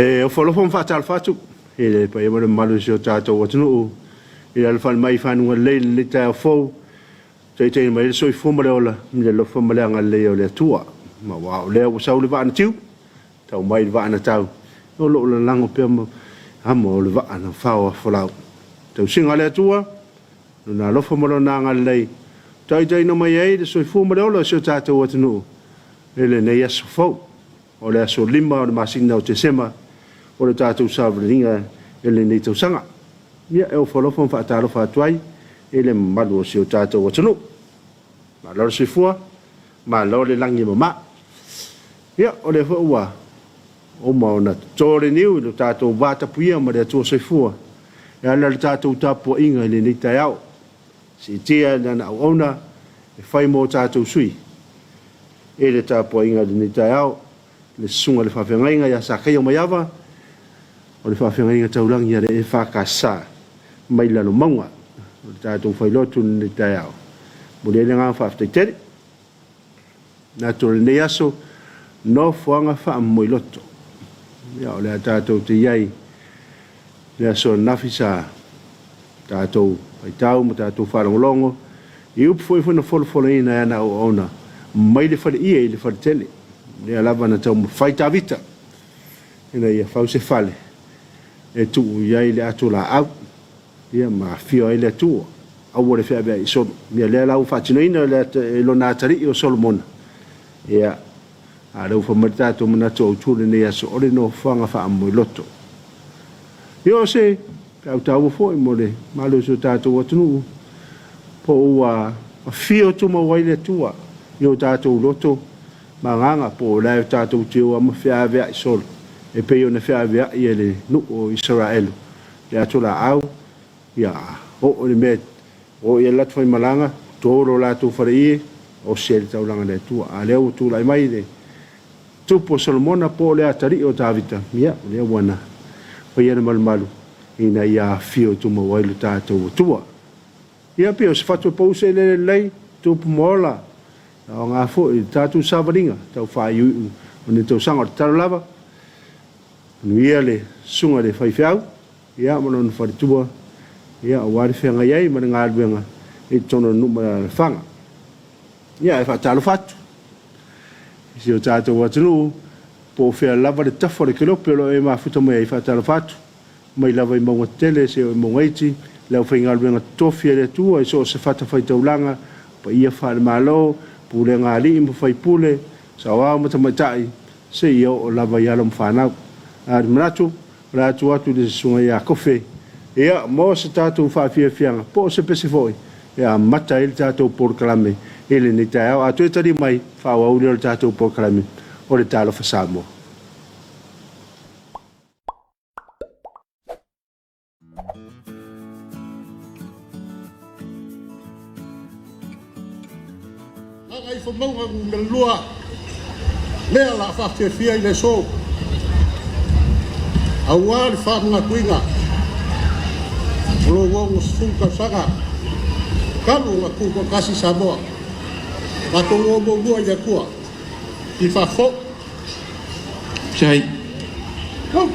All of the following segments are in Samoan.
E ofo alofa ma faatalofa atu i le paia ma le mamalu o si o tatou atunuu i le alafai mai i fanuga lelei i lenei taeao fou, taitaiina mai ai le soifua ma le ola i le alofa ma le agalelei o le Atua. Ma aua o lea ua sau le vaa na tiu, tau mai le vaa na tau, o lo o lalago pea amo o le vaa na faoafolau. Tausiga a le Atua, Lona alofa ma Lona agalelei, taitaiina mai ai le soifua ma le ola o si o tatou atunuu i lenei aso fou. O le aso 5 o le masina o Tesema o le tatou savaliga i lenei tausaga. Ia, e ofo alofa ma faatalofa atu ai i le mamalu o si o tatou atunuu. Malo le soifua, malo le lagi e mama. Ia, o lea foi ua uma ona toto le niu i lo tatou vatapuia ma le Atua Soifua e ala i le tatou tapuaiga i lenei taeao, siitia i lana auauna e fai mo tatou sui i le tapuaiga i lenei taeao, le susuga i le faafeagaiga ia Sakaia Maiava, o le faafeagaiga taulagi a le EFKS mai Lalomauga, o le tatou failotu i lenei taeao. E momoli ai le agaga faafetai tele. Manatu o lenei aso, nofoaga faamomoiloto. Ia, o lea tatou te i ai i le aso ananafi sa tatou faitau ma tatou faalogologo i upu foi na folafolaina e ana auauna mai le faleie i le faletele. O lea lava na taumafai Tavita ina ia fau se fale e tuu i ai le atolaau ia ma afio ai le Atua, aua le feaveai i solo. Ia lea la ua faatinoina e lona atalii o Solomona, ia, a o lea ua fai mai le tatou manatu autu o lenei aso, o le nofoaga faamomoiloto. Ia o se feau taua foi mo le mamalu o si o tatou atunuu, po ua afio tumau ai le Atua i o tatou loto ma agaga, po o la e tatou te o lava ma feaveai solo e pei ona feaveai e le nuu o Isaraelu le atolaau, ia oo i le mea e oo i ai le latou faimalaga, to lo latou faleie, osi ai le taulaga i le Atua. A o lea ua tulai mai le tupu o Solomona po o le atalii o Tavita, ia, o lea ua na faia le malumalu ina ia afifio tumau ai lo tatou Atua. Ia pei o se fatu e pau se eleele lelei, tupu ma ola, aoga foi i le tatou savaliga tau faaiuiu o lenei tausaga. O le tatalo lava, manuia le susuga i le faifeau, ia ma lona faletua, ia aua le feagai ai ma le galuega i totonu o le nuu ma le alaalafaga. Ia, ae faatalofa atu i si o tatou atunuu, po o fea lava le tafa o le kelope o lo o e mafuta mai ai, e faatalofa atu mai lava i mauga tetele seia oo i mauga iti, le aufaigaluega totofi a le Atua i so o se fatafaitaulaga, paia faale-Malo, pulega a alii ma faipule, saoao ma tamaitai, seia oo lava i alo ma fanau. A o le manatu, o le a tuu atu i le Susuga ia Kofe, ia, mo se tatou faafiafiaga, po o se pese foi e amata ai le tatou polokalame i lenei taeao. A toe taliu mai, faaauau lea o le tatou polokalame o le Talofa Samoa. Gagaifomauga Nu.2, lea o le a faafiafia i le aso, aua le faamanatuina o lou 60 tausaga talu ona tutoatasi Samoa. Tatou o muamua i le Atua i faafou. Sai. Go!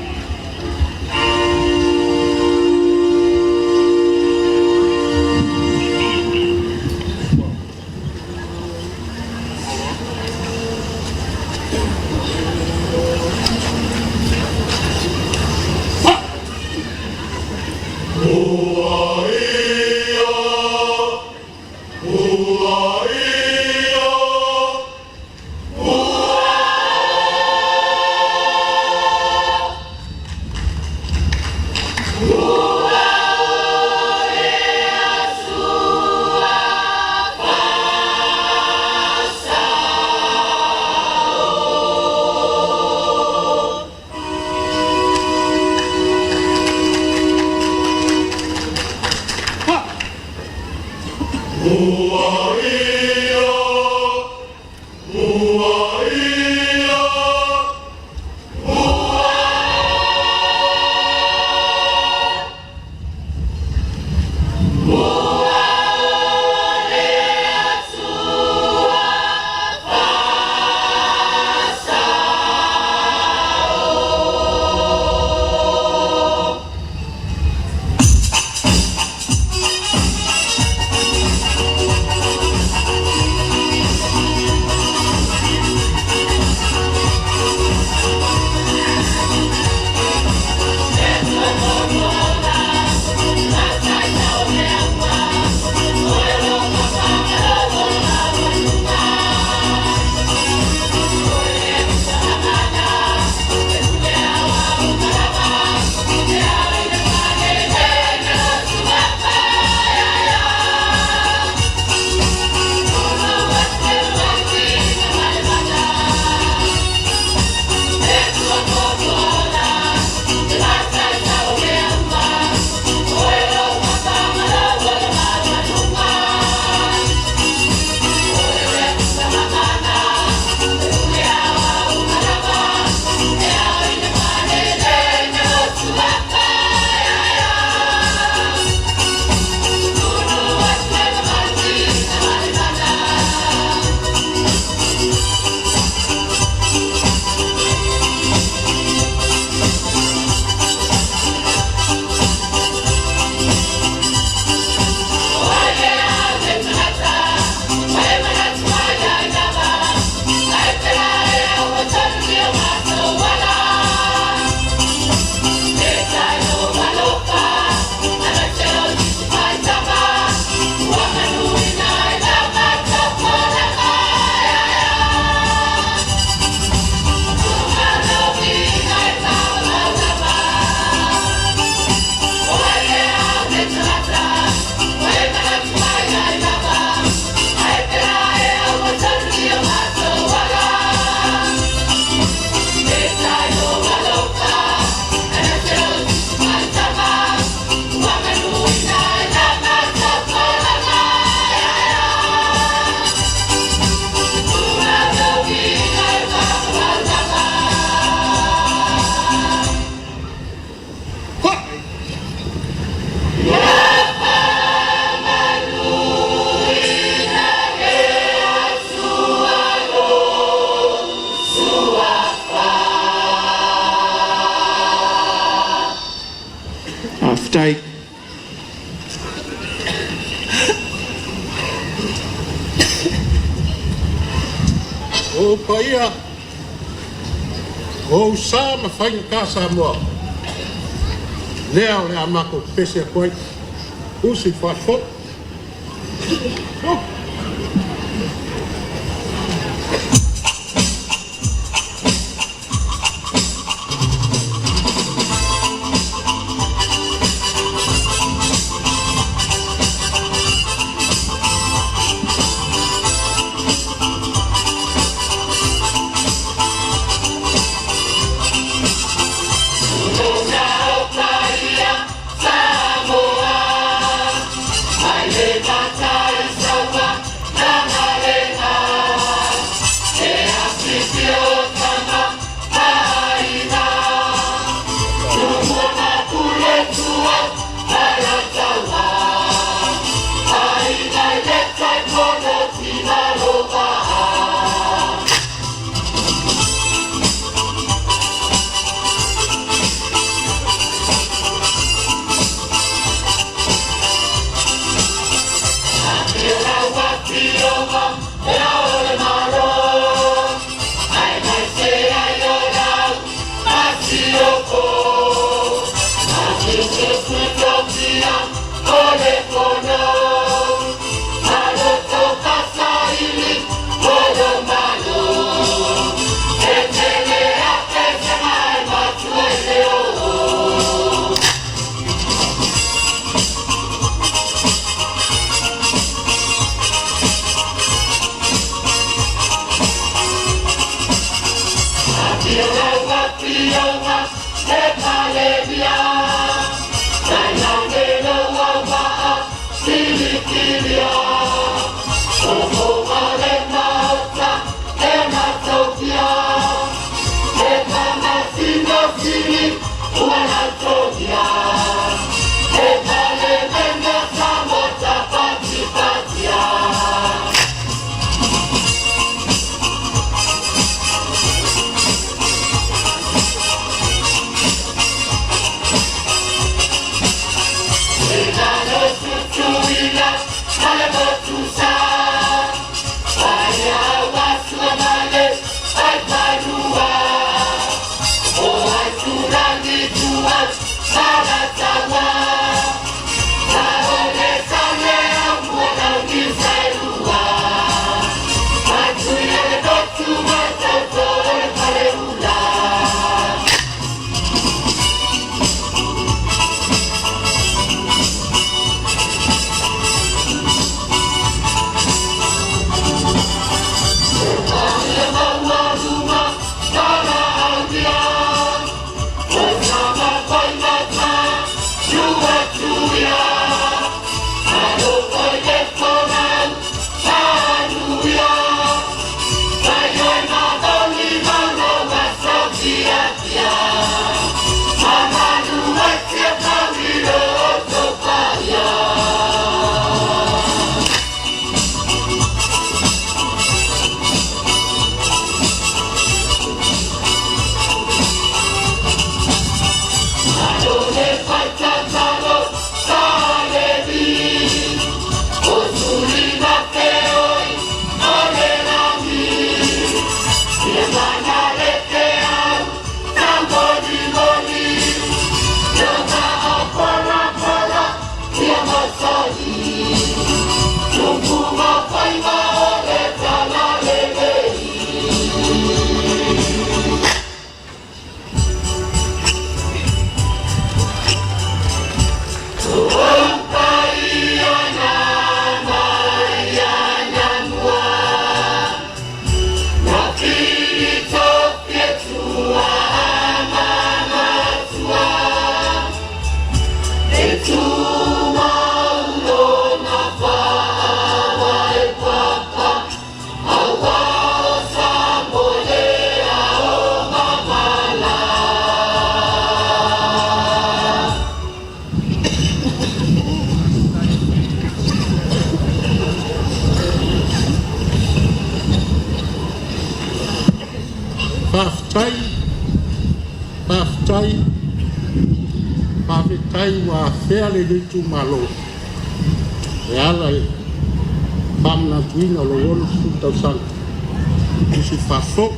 Faafetai. O ou paia, o ou sa ma faigata Samoa, lea o le a matou pepese atu ai, usi faafofoga. Oh. Faafetai, faafetai. Faafetai ua afea lenei itumalo e ala i le faamanatuina o lou 60 tausaga i si faafou.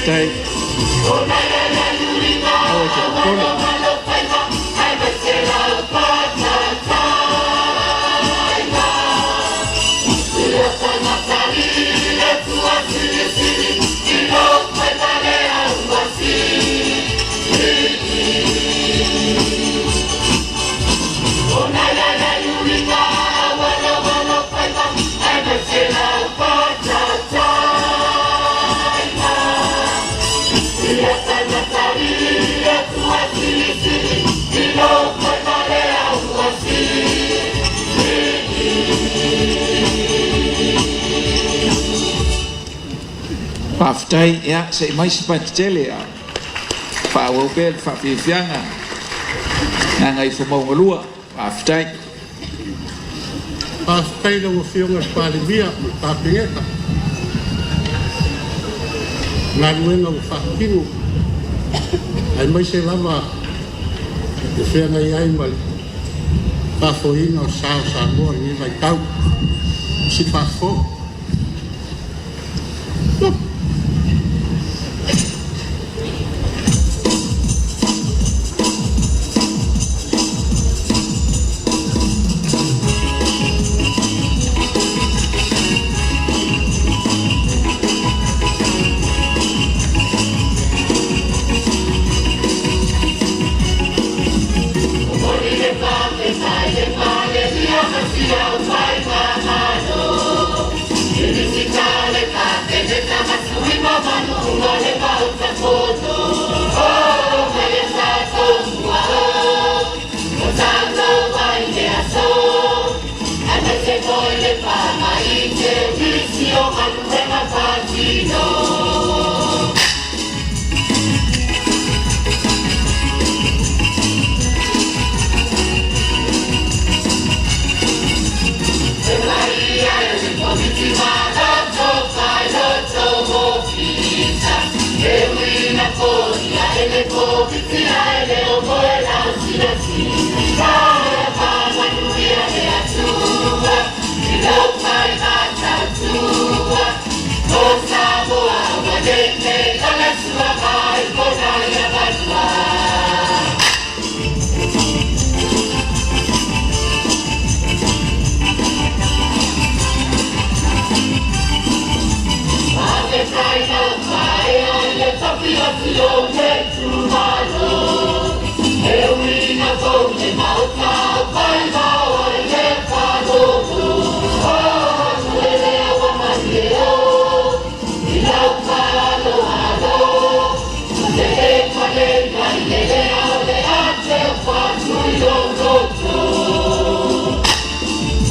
Faafetai. Aua e te popole. Faafetai, ia se i mai se fati tele a faaauau pea le faafiafiaga Gagaifomauga 2. Faafetai. Faafetai i lau Afioga i le Palemia ma le Kapeneta i galuega ua faatino, aemaise lava le feagai ai ma le faafoeina o le sa o Samoa i lenei vaitau, si faafofo.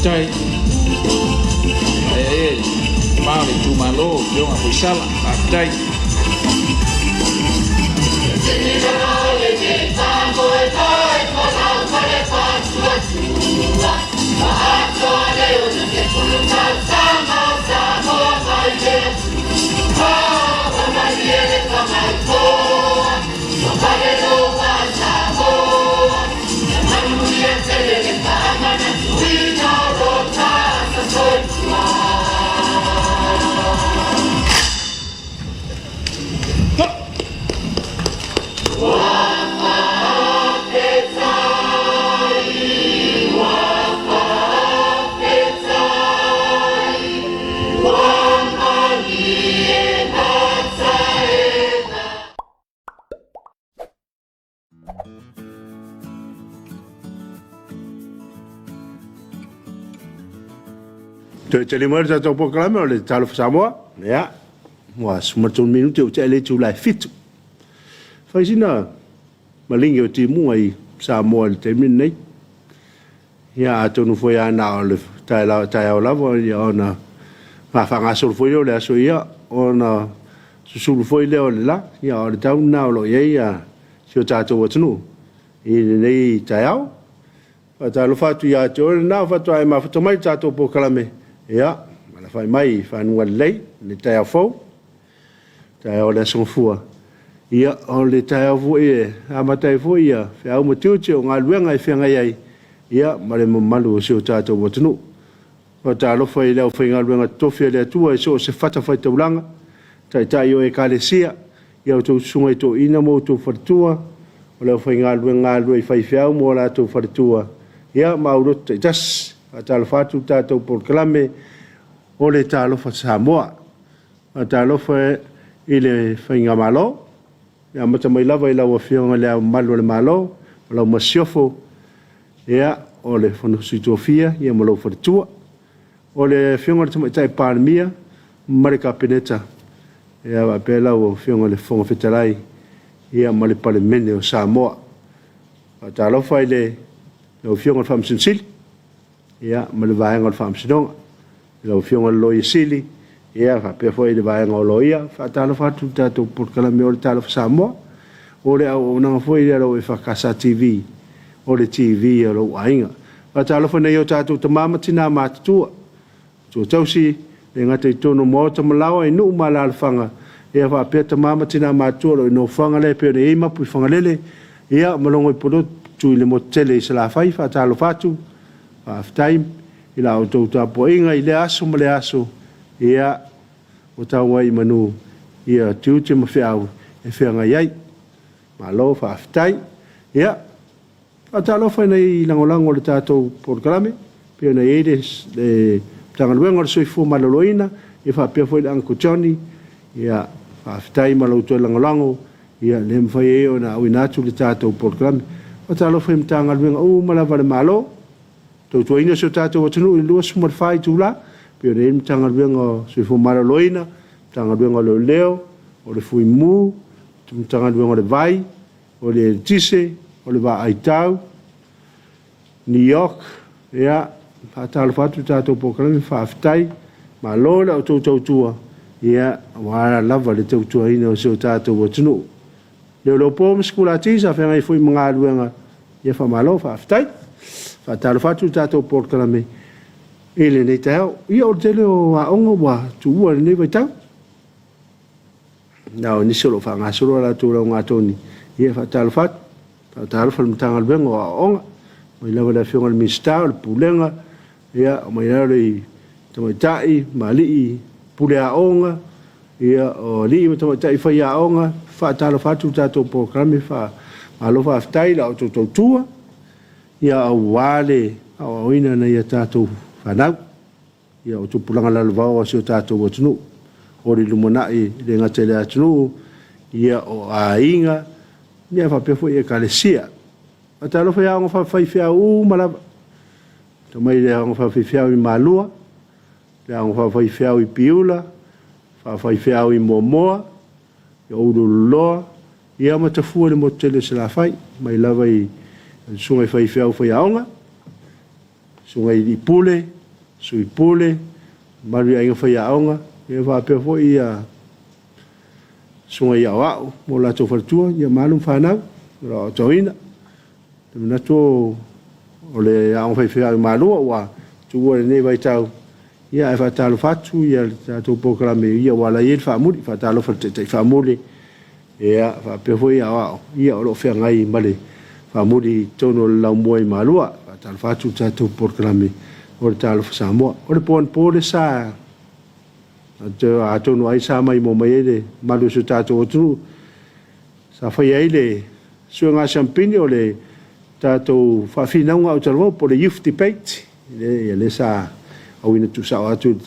Tai. Ai ai, ma o le itumalo, Afioga Foisala, faafetai. Toe tali mai le tatou polokalame o le Talofa Samoa. Ia, ua 13 minute ua tea le itula e 7. Fai sina maligi o timuga i Samoa i le taimi lenei. Ia, atonu foi a na o le taeao lava ia ona faagasolo foi lea o le aso ia, ona susulu foi lea o le la. Ia, o le tau lena o lo o i ai ia si o tatou atunuu i lenei taeao. Faatalofa atu ia te oe lena ua faatoa e mafuta mai i le tatou polokalame. Ia, alafai mai i fanuga lelei i le taeao fou, taeao o le Aso Gafua. Ia, o le taeao foi e amata ai foi ia feau ma tiute o galuega e feagai ai ia ma le mamalu o si o tatou atunuu. Faatalofa i le aufaigaluega totofi a le Atua i so o se fatafaitaulaga, taitai o Ekalesia, i a outou susuga i toeaiina ma outou faletua, o le aufaigaluega galulue i faifeau ma o latou faletua, ia ma aulotu taitasi. Faatalofa atu le tatou polokalame o le Talofa Samoa. Faatalofa i le Faigamalo, e amata mai lava i lau Afioga i Le Ao Mamalu o le Malo ma lau Masiofo, ia, o le Fono Sui Tofia ia ma lou faletua. O le Afioga i le Tamaitai Palemia ma le Kapeneta, ia faapea lau Afioga i le Fofoga Fetalai ia ma le Palemene o Samoa. Faatalofa i lau Afioga i le Faamasino Sili ia ma le Vaega o le Faamasinoga, lau Afioga i le Loia Sili ia faapea foi le Vaega o Loia. Faatalofa atu i le tatou polokalame o le Talofa Samoa, o le auaunaga foi lea a lau EFKS TV, o le TV a lou aiga. Faatalofa i nai o tatou tama ma tina matutua, matua tausi, e le gata i totonu o maota ma laoa i nuu ma alaalafaga, ia faapea tama ma tina matutua o lo o i nofoaga lea e pei ona i ai mapu i Fagalele, ia ma Logoipulotu i le motu tele i Salafai. Faatalofa atu, faafetai i la outou tapuaiga i lea aso ma lea aso, ia ua tau ai i manu ia tiute ma feau e feagai ai. Malo faafetai. Ia, faatalofa i nai lagolago o le tatou polokalame, pei ona i ai le Matagaluega o le Soifua Maloloina, ia faapea foi le Uncle Johnny. Ia, faafetai ma lo outou lagolago, ia lea e mafai ai ona auina atu le tatou polokalame. Faatalofa i Matagaluega uma lava a le Malo, tautuaina si o tatou atunuu i le 24 itula, pei ona i ai le Matagaluega o le Soifua Maloloina, Matagaluega o Leoleo, o le Fui Mu, Matagaluega o le Vai, o le Eletise, o le Vaai Tau, New York, ia, faatalofa atu le tatou polokalame, faafetai, malo la outou tautua, ia, aua lava le tautuaina o si o tatou atunuu. Leoleo po ma sikulati sa feagai foi ma galuega, ia faamalo, faafetai. Faatalofa atu le tatou polokalame i lenei taeao. Ia, o le tele o aoga ua tuua i lenei vaitau. Na o nisi o lo o faagasolo a latou laugatoni, ia faatalofa atu, faatalofa i le Matagaluega o Aoaoga, mai lava i le Afioga i le Minisita o le Pulega, ia, mai lava i tamaitai ma alii pule aoga, ia, o alii ma tamaitai faiaoga, faatalofa atu le tatou polokalame, faamalo faafetai i la outou tautua, ia aua le aoaoina o nai a tatou fanau. Ia, o tupulaga lalovaoa o si o tatou atunuu, o le lumanai e le gata i le atunuu, ia, o aiga, ia faapea foi Ekalesia. Faatalofa i aoga faafaifeau uma lava. Amata mai le aoga faafaifeau i Malua, le aoga faafaifeau i Piula, faafaifeau i Moamoa, Uluululoa, ia ma Tafua i le motu tele o Salafai, mai lava i susuga i faifeau faiaoga, susuga i alii pule, sui pule, mamalu i aiga faiaoga, ia faapea foi ia susuga i aoao ma o latou faletua, ia ma alo ma fanau o lo o aotauina. Ou te manatu o le Aoga Faifeau i Malua ua tuua i lenei vaitau, ia ae faatalofa atu le tatou polokalame ua ala ai le faamuli. Faatalofa i le Taitai faamuli, ia faapea foi aoao o lo o feagai ma le faamuli i totonu o le laumua i Malua. Faatalofa atu le tatou polokalame o le Talofa Samoa. O le po anapo lea sa atonu ai sa maimoa mai ai le mamalu o si o tatou atunuu, sa faia ai le suega siamupini o le tatou faafinauga autalavou po o le Youth Debate, lea sa auina tuusao atu i le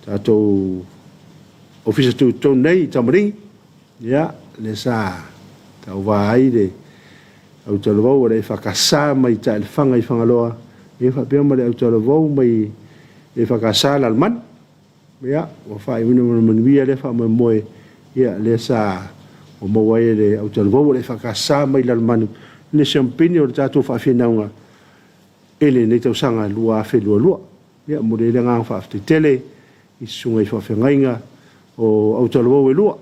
tatou Ofisa Tutotonu nei i Tamaligi, ia, lea sa tauva ai le autalavou o le EFKS mai Taelefaga i Fagaloa, ia faapea ma le autalavou mai le EFKS Lalomanu. Ia, ua faaiuina ma le manuia lea faamoemoe, ia lea sa ua maua ai e le autalavou o le EFKS mai Lalomanu le siamupini o le tatou faafinauga i lenei tausaga 2022. Ia, e momoli ai le agaga faafetai tele i susuga i faafeagaiga o autalavou e lua,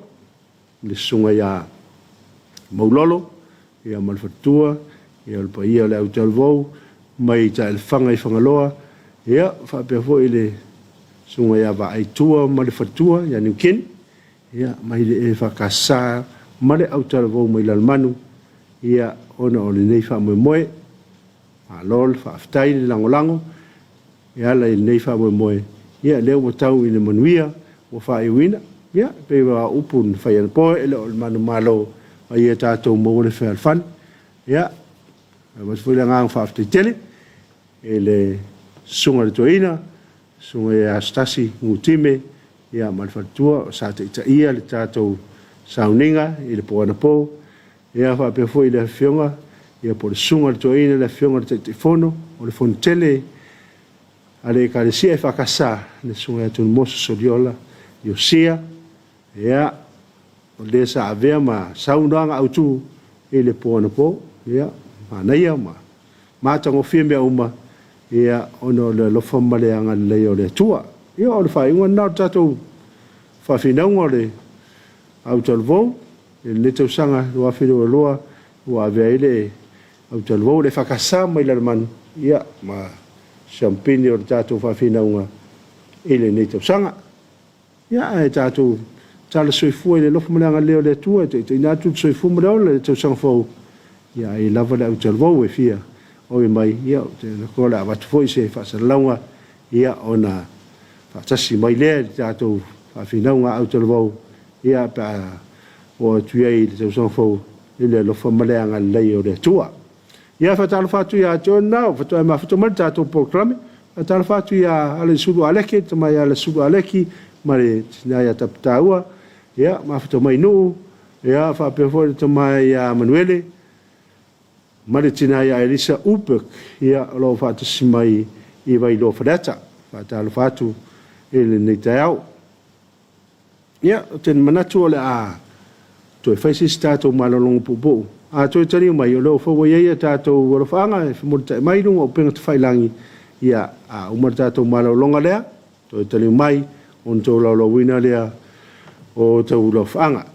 le susuga ia Maulolo ma le faletua, ia o le paia o le autalavou mai Taelefaga i Fagaloa, ia faapea foi le susuga ia Vaaaitua ma le faletua ia Niukeni, ia mai le EFKS ma le autalavou mai Lalomanu, ia ona o lenei faamoemoe. Malo le faafetai le lagolago e ala i lenei faamoemoe, ia lea ua tau ina manuia ua faaiuina. Ia, e pei o upu na fai anapo, e le o le manumalo, a ia tatou maua le fealofani. Ia, e avatu foi le agaga faafetai tele i le susuga i le toeaina, le susuga ia Asotasi Nutime ma le faletua sa taitaia le tatou sauniga i le po anapo. Ia faapea foi le afioga po o le susuga i le toeaina, le afioga i le Taitaifono o le Fonotele a le Ekalesia EFKS, le susuga ia Tonumoso Soliola Iosia, ia, o le sa avea ma saunoaga autu i le po anapo. Ia, manaia ma matagofie mea uma, ia, ona o le alofa ma le agalelei o le Atua. Ia, o le faaiuga lena o le tatou faafinauga o le autalavou i lenei tausaga 2022 ua avea ai le autalavou o le EFKS mai Lalomanu, ia, ma siamupini o le tatou faafinauga i lenei tausaga. Ia, ae tatou tala soifua i le alofa ma le agalelei o le Atua e taitaiina atu le soifua ma le ola i le tausaga fou, ia ai lava le autalavou e fia oi mai, ia, ou te iloa o le a avatu foi se faasalalauga, ia, ona faatasi mai lea i le tatou faafinauga autalavou, ia, pe a oo atu i ai i le tausaga fou i le alofa ma le agalelei o le Atua. Ia, faatalofa atu ia te oe lena ua faatoa e mafuta mai le tatou polokalame. Faatalofa atu ia Alesulu Aleki, le tama ia Alesulu Aleki ma le tina ia Taputaua, ia, mafuta mai Nuu, ia, faapea foi le tama ia Manuele ma le tina ia Elisa Uberg, ia, o lo o faatasi mai i Vailoa Faleata. Faatalofa atu i lenei taeao. Ia, ou te manatu o le a toe fai se isi tatou malologa puupuu. A toe taliu mai, o lea foi ua i ai a tatou alofaaga e femolitai mai i luga o upega tafailagi. Ia, a uma le tatou malologa lea, toe taliu mai ona tolaulauina lea o outou alofaaga.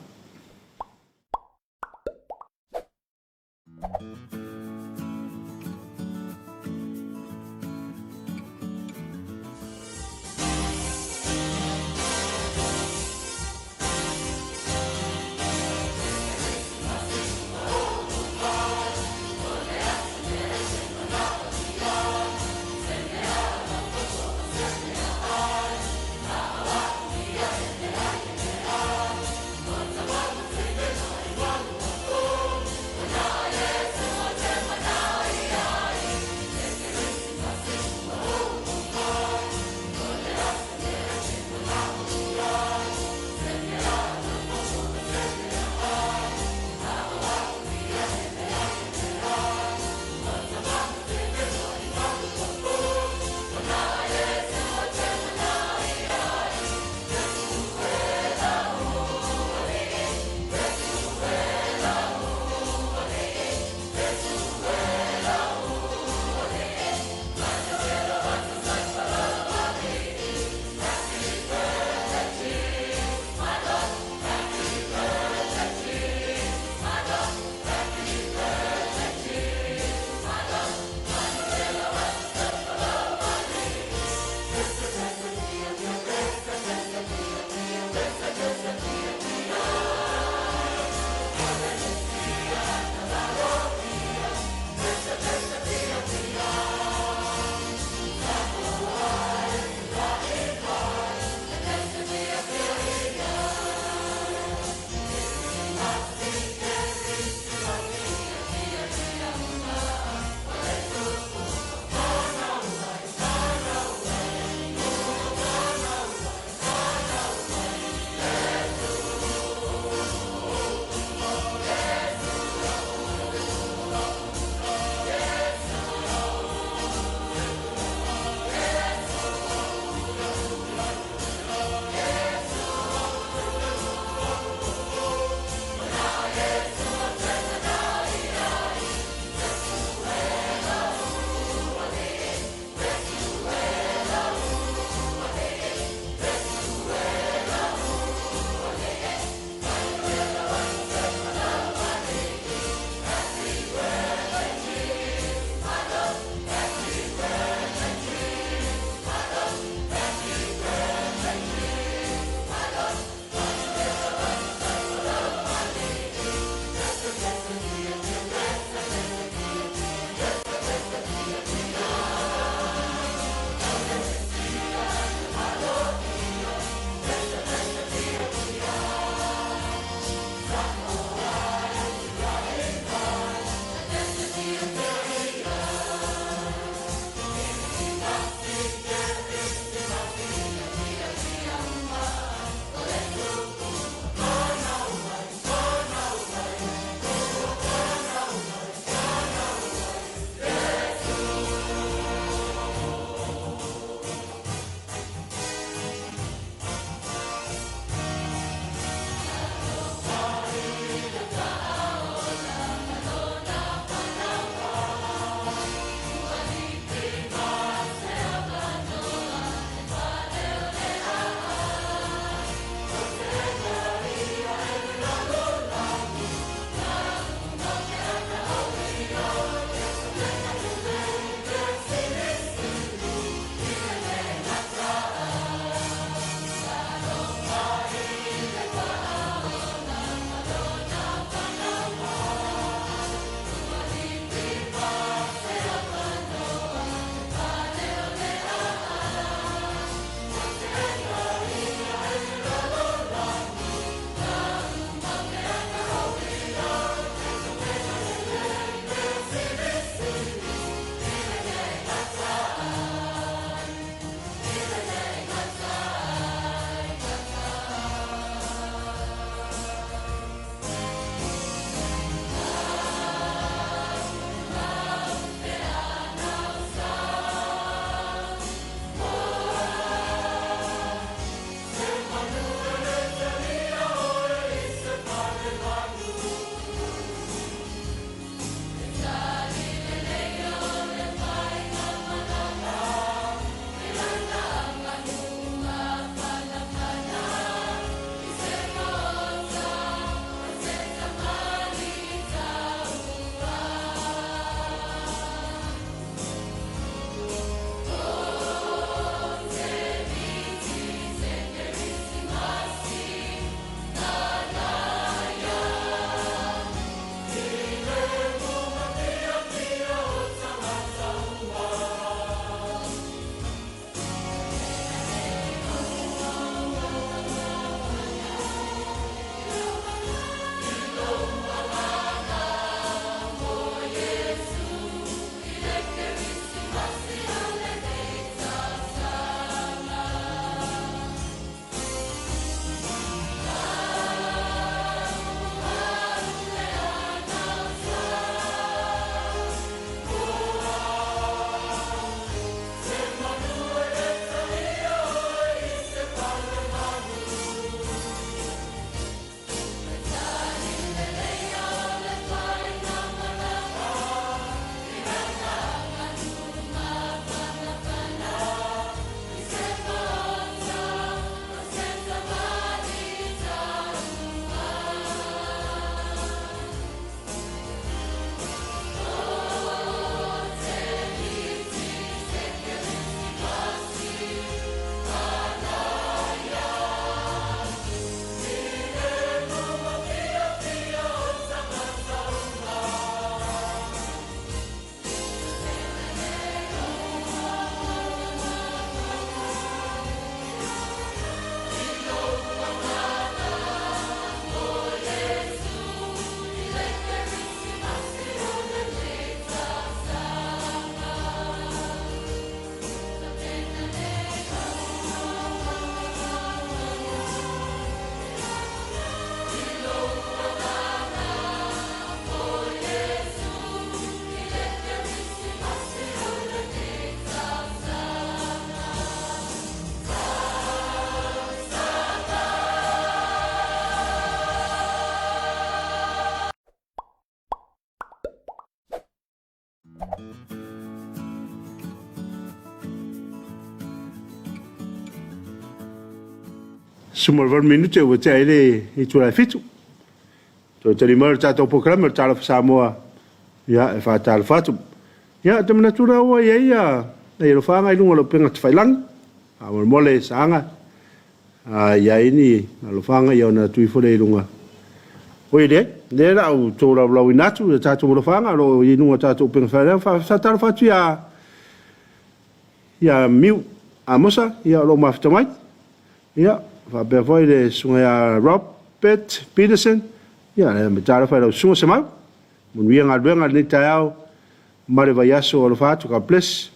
18 minute ua tea ai le itula e fitu. Toe tali mai o le tatou polokalame o le Talofa Samoa, ia e faatalofa atu. Ia, ou te manatu lea ua i ai nai alofaaga i luga o le upega tafailagi. Faamolemole Saaga, a i ai ni alofaaga ia ona atu ifo lea i luga. Oi leai, lea o le a ou tolaulauina atu le tatou alofaaga o lo o i luga o tatou upega tafailagi. Faatalofa atu ia Miu Amosa, ia o lo o mafuta mai. Ia, faapea foi le susuga ia Robert Peterson, ia e talofa i lau susuga Semau. Manuia galuega i lenei taeao ma le vaiaso. Alofa atu, God bless.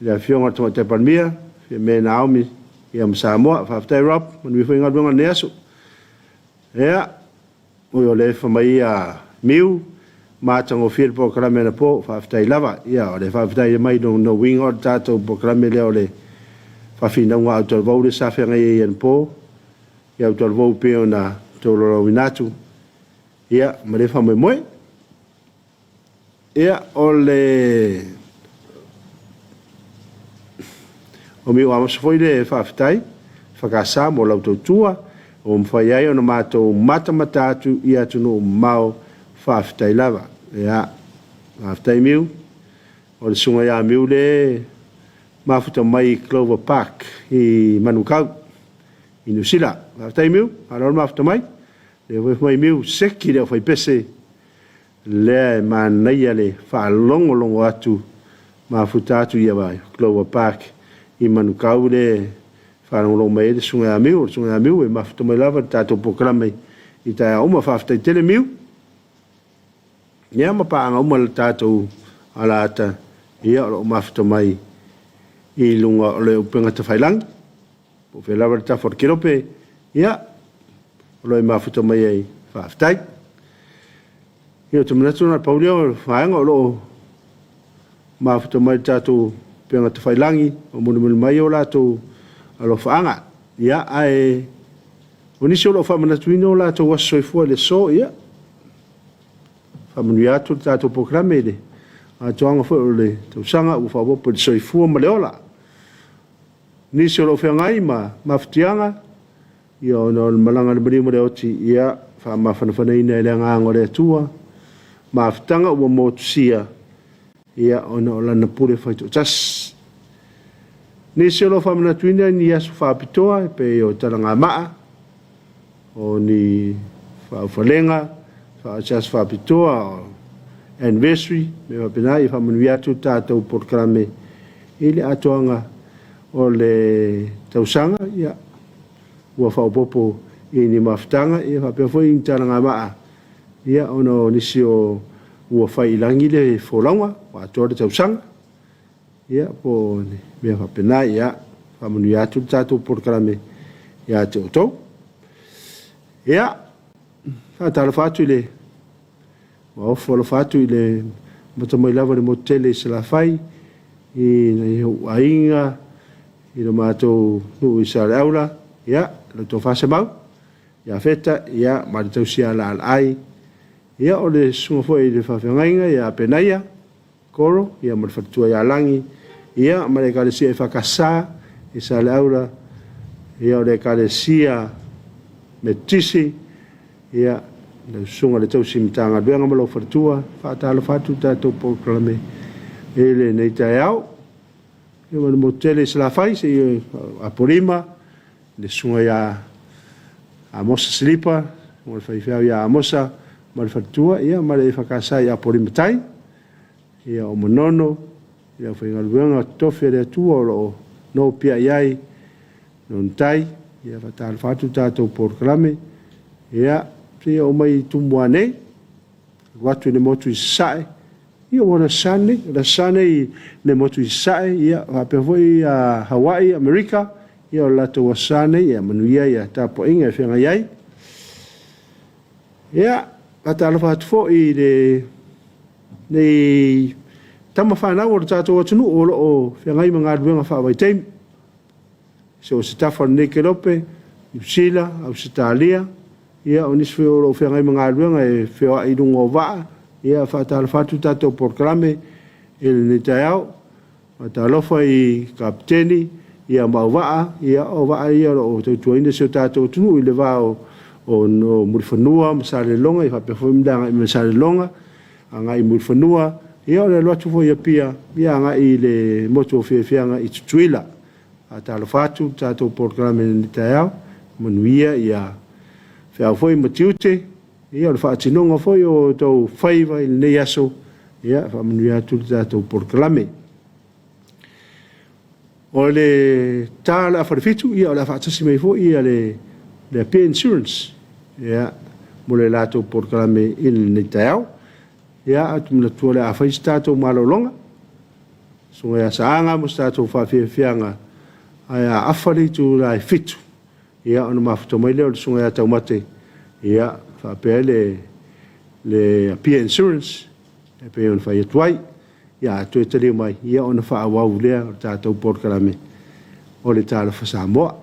I le Afioga i le Tamaitai Palemia, Fiame Naomi, ia ma Samoa. Faafetai Rob, manuia foi galuega i lenei aso. Ia, oi o lea e fai mai ia Miu, matagofie le polokalame anapo, faafetai lava. Ia, o le faafetai mai lona uiga o le tatou polokalame lea o le faafinauga a Talavou lea sa feagai ai anapo, ia Talavou pei ona tolaulauina atu, ia, ma lea faamoemoe. Ia, o le o Miu Amosa foi le faafetai FKS mo lau tautua ua mafai ai ona matou matamata atu i atunuu mamao. Faafetai lava. Ia, faafetai Miu. O le susuga ia Miu le mafuta mai i Clover Park i Manukau i Niu Sila. Faafetai Miu, malo le mafuta mai. Lea foi fai mai Miu, seki le aufaipese lea e manaia le faalogologo atu, mafuta atu i Clover Park i Manukau le faalogologo mai ai le susuga ia Miu. O le susuga ia Miu e mafuta mai lava le tatou polokalame i taeao uma. Faafetai tele Miu. Ia ma paaga uma le tatou alaata, ia o lo o mafuta mai i luga o le upega tafailagi. Po o fea lava le tafa o le kelope, ia, o lo o e mafuta mai ai. Faafetai. Ia, ou te manatu na o le pau lea o vaega o lo o mafuta mai le tatou upega tafailagi o molimoli mai o latou alofaaga. Ia, ae o nisi o lo o faamanatuina o latou aso soifua i le aso, ia, faamanuia atu le tatou polokalame i le atoaga foi o le tausaga ua faaopoopo i le soifua ma le ola. Nisi o lo o feagai ma mafatiaga, ia ona o le malaga a le maliu ma le oti, ia faamafanafanaina e le Agaga o le Atua mafutaga ua motusia, ia ona o Lana pule faitoatasi. Nisi o lo o faamanatuina ni aso faapitoa e pei o talagamaa, o ni faaufalega, se aso faapitoa, o anniversary, mea faapena, ia faamanuia atu le tatou polokalame i le atoaga o le tausaga, ia, ua faaopoopo i ni mafutaga, ia faapea foi ni talagamaa, ia, ona o nisi o ua fai i lagi le folauga, ua atoa le tausaga, ia, po o ni mea faapena, ia, faamanuia atu le tatou polokalame ia te outou. Ia, faatalofa atu i le ua ofo alofa atu i le amata mai lava i le motu tele i Salafai, i nai ou aiga, i lo matou nuu i Saleaula, ia, lau tofa Semau, ia Feta, ia, ma le tausi ia Laalaai, ia, o le susuga foi i le faafeagaiga ia Penaia, Koro, ia ma le faletua ia Lagi, ia ma le Ekalesia EFKS i Saleaula, ia o le Ekalesia Metotisi, ia lau susuga i le tausi Matagaluega ma lou faletua, faatalofa atu i tatou polokalame i lenei taeao. Ia ma le motu tele i Salafai, seia Apolima, le susuga ia Amosa Silipa, susuga i le faifeau ia Amosa ma le faletua, ia ma le EFKS i Apolima Tai, ia o Manono, le aufaigaluega totofi a le Atua o lo o nopiai ai lona tai, ia faatalofa atu le tatou polokalame, ia seia oo mai i Tumua nei, alu atu i le motu i Sasae, ia ua le Aso Sa lenei, o le Aso Sa lenei i le motu i Sasae, ia faapea foi Hawaii, Amerika, ia o le latou Aso Sa lenei, ia manuia ia tapuaiga e feagai ai. Ia, faatalofa atu foi i lenei tama fanau o le tatou atunuu o lo o feagai ma galuega faavaitaimi. So o se tafa o lenei kelope, Niu Sila, Ausetalia, ia o nisi foi o lo o feagai ma galuega e feoai i luga o vaa, ia faatalofa atu le tatou polokalame. i lenei taeao. Faatalofa i Kapeteni ma auvaa, o vaa ia o lo o tautuaina si o tatou atunuu i le va o Mulifanua ma Salelologa, faapea foi le agai mai Salelologa agai i Mulifanua, ia o le alu atu foi i Apia agai i le motu o Fiafiaga i Tutuila. Faatalofa atu i le tatou polokalame i lenei taeao, manuia feau foi ma tiute, o le faatinoga foi o outou faiva i lenei aso, ia faamanuia atu le tatou polokalame. O le ta o le 6:30, ia o le a faatasi mai foi le Apia Insurance mo le latou polokalame i lenei taeao. Ia, ou te manatua o le a fai se tatou malologa, Susuga ia Saaga mo se tatou faafiafiaga ae a afa le itula e 7:00, ia ona mafuta mai lea o le Susuga ia Taumate faapea le Apia Insurance e pei ona fai atu ai. Ia a toe taliu mai, ia ona faaauau lea o le tatou polokalame o le Talofa Samoa.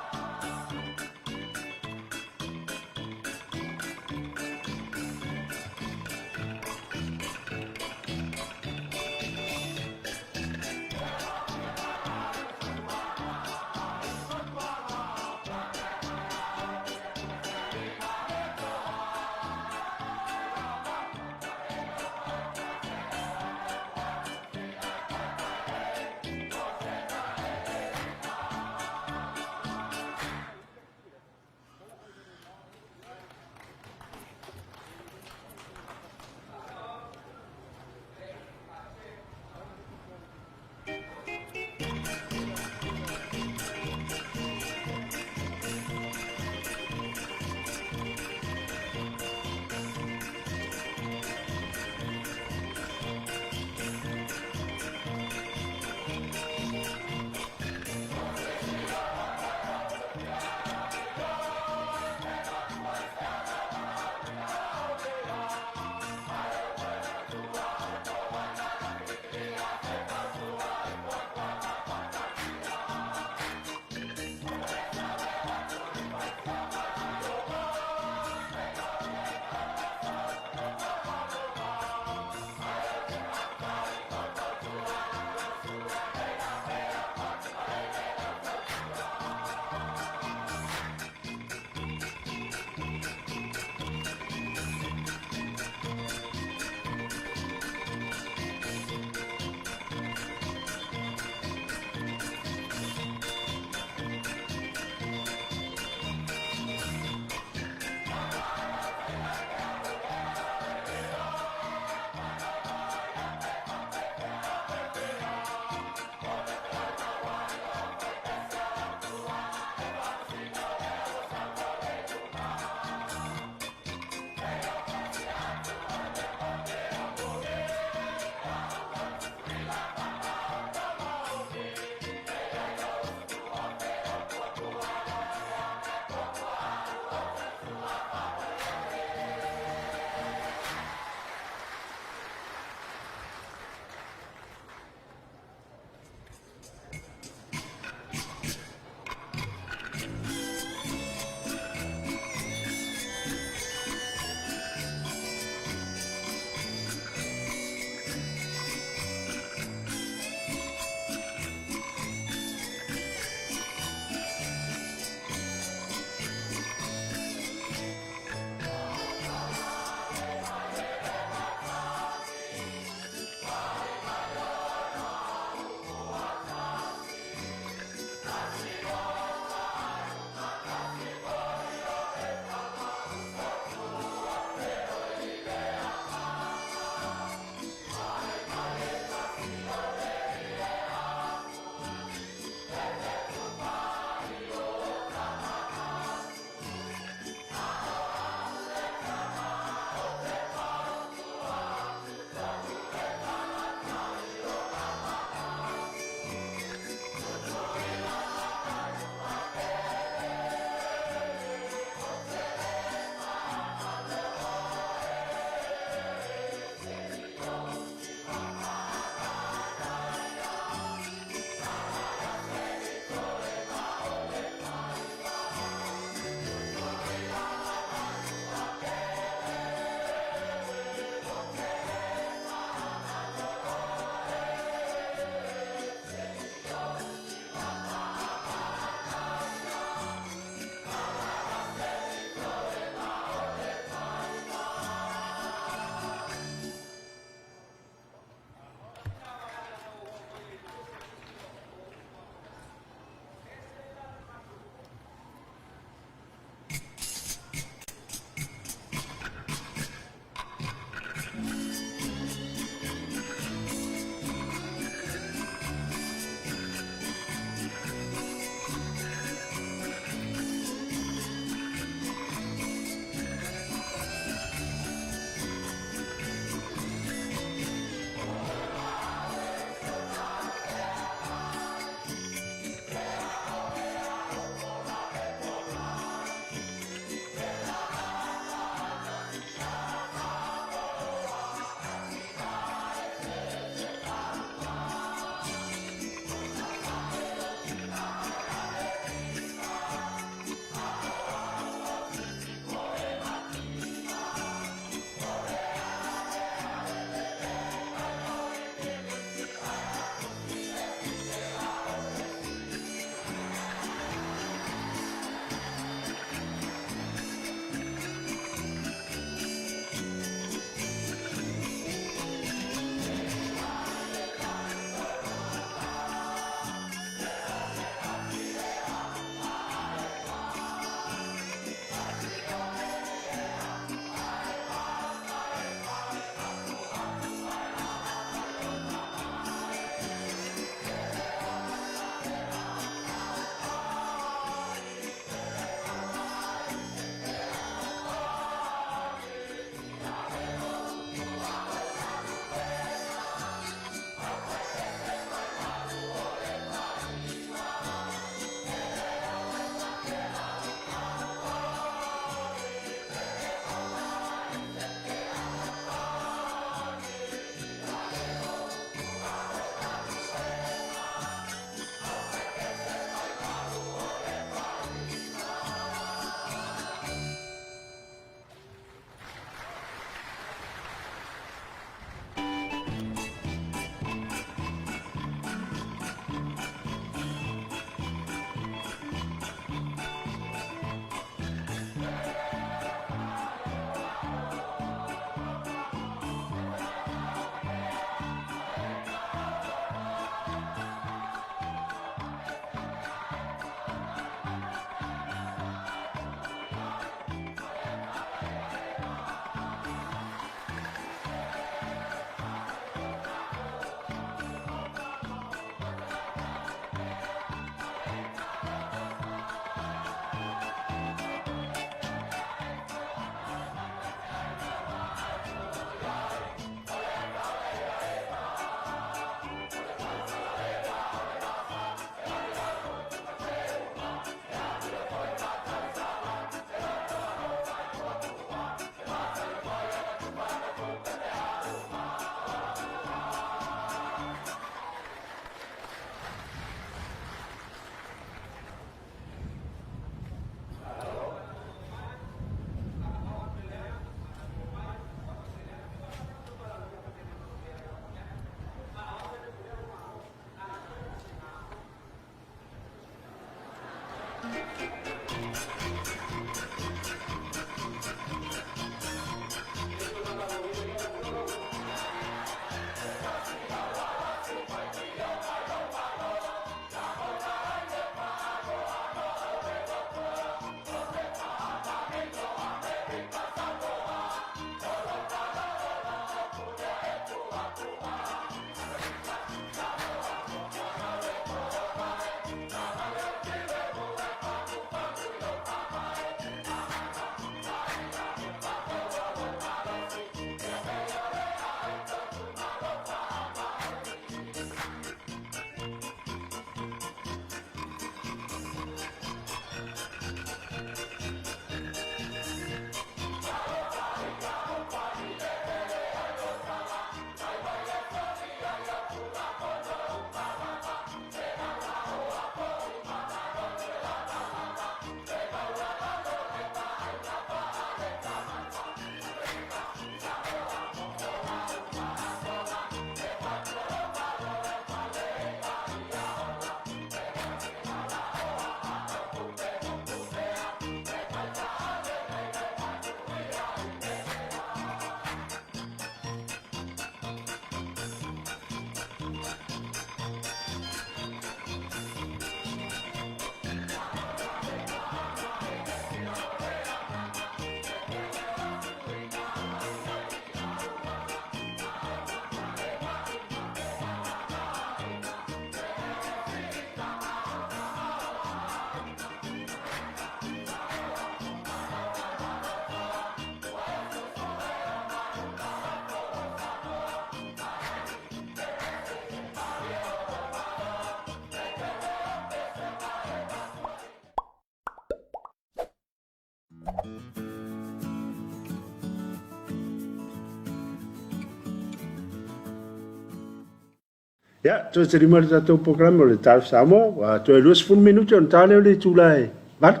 Ia, toe telima le tatou polokalame o le Talofa Samoa, ua toe 20 minute ona ta lea o le itula e 8.